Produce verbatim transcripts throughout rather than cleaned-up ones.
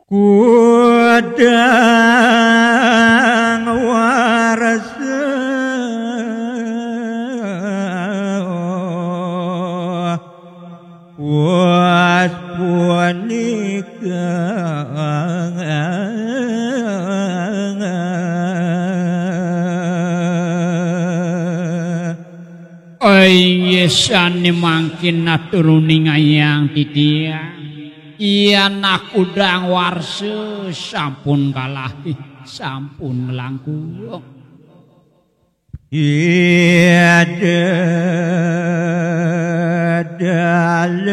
Kudang warsa was punika. Ai, yesane mangkin atur uning ayang titiang. Yan akudang warsa sampun kalah, sampun nglangkung. Ida dalem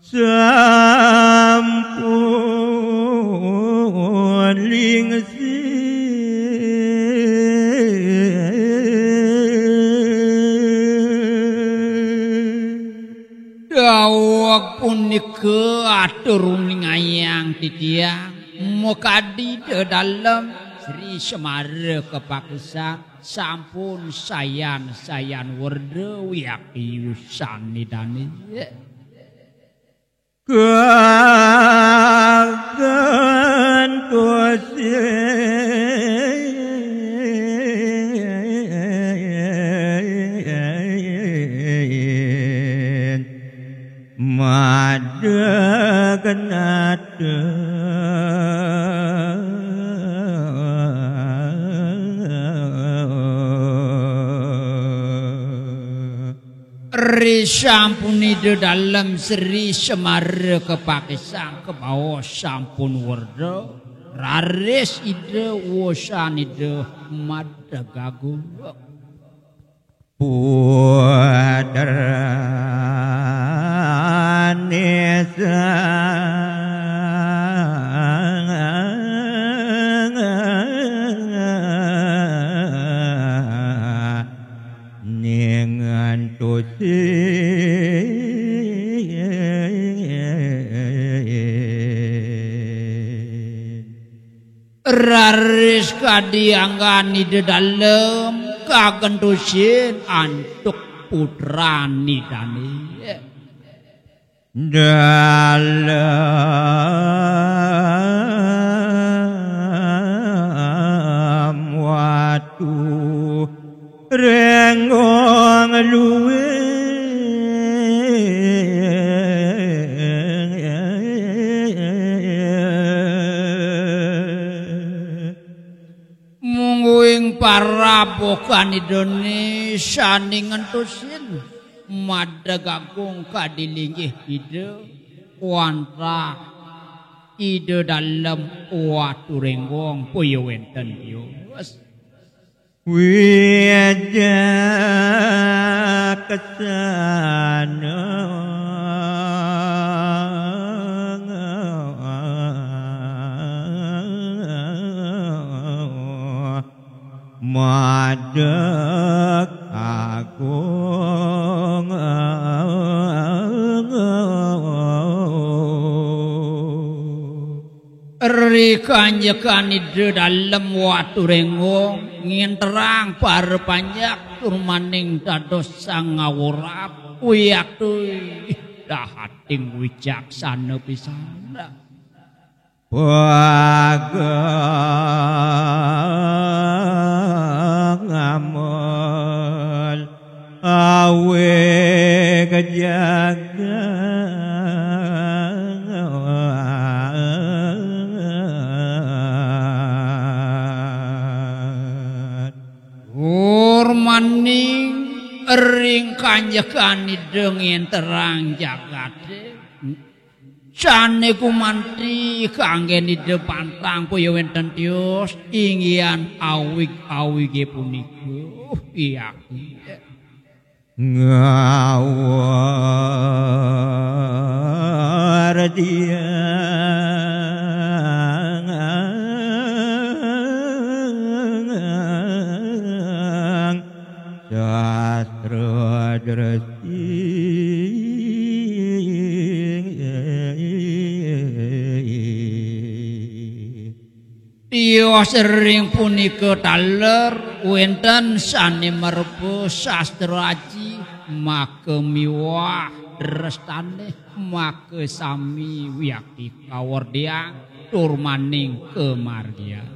sampun lingsir. Daweg punika atur uning ayang titiang, makadi dedalem Sri Semara kapakisan sampun sayan-sayan werda wiakti yusanidane. Kagentosin madeg nata. Risampun Ida Dalem Sri Semara kapakisan kabaos sampun werda, raris Ida wosan Ida madeg agung. Putrane sang ning antusin. Raris kadi anggan Ida Dalem kagentosin antuk putranidane. Dalem watu renggong luwih. Mungguing parabokan Idane sane ngentosin madeg agung kadi linggih Ida wantah Ida Dalem watu renggong boya wenten tios. Wicaksana madeg agung. Ri kanjekan Ida Dalem watu renggong ngenterang para panjak tur maning dados sang ngawurap. Wiakti dahating wicaksana pisan. Bagong amul awig jagat. Tur maning ring kanjekan Ida ngenterang jagate. Sane gumanti kangge Ida pantang boya wenten tios, inggihan awig-awige punika. Iya. Ngawur diang sastra dresi. Tios Sering punika taler wenten sane merba sastra aji, maka miwah drestane, maka sami wiakti kawerdiang tur maning kamargiang.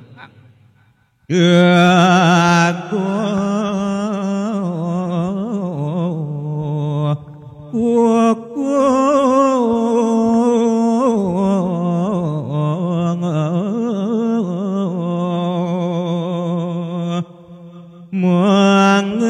Mangajeng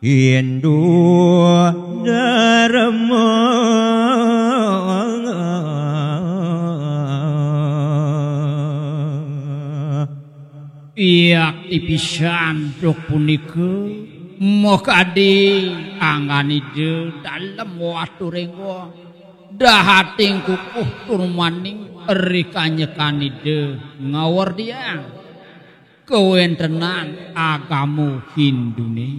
Hindu Dharma. Yakti pisan duk punika makadi anggan Ida Dalem Waturéngga, dahating kukuh tur maning ri kanyekan Ida ngawerdiang kawéntenan agama Hinduné.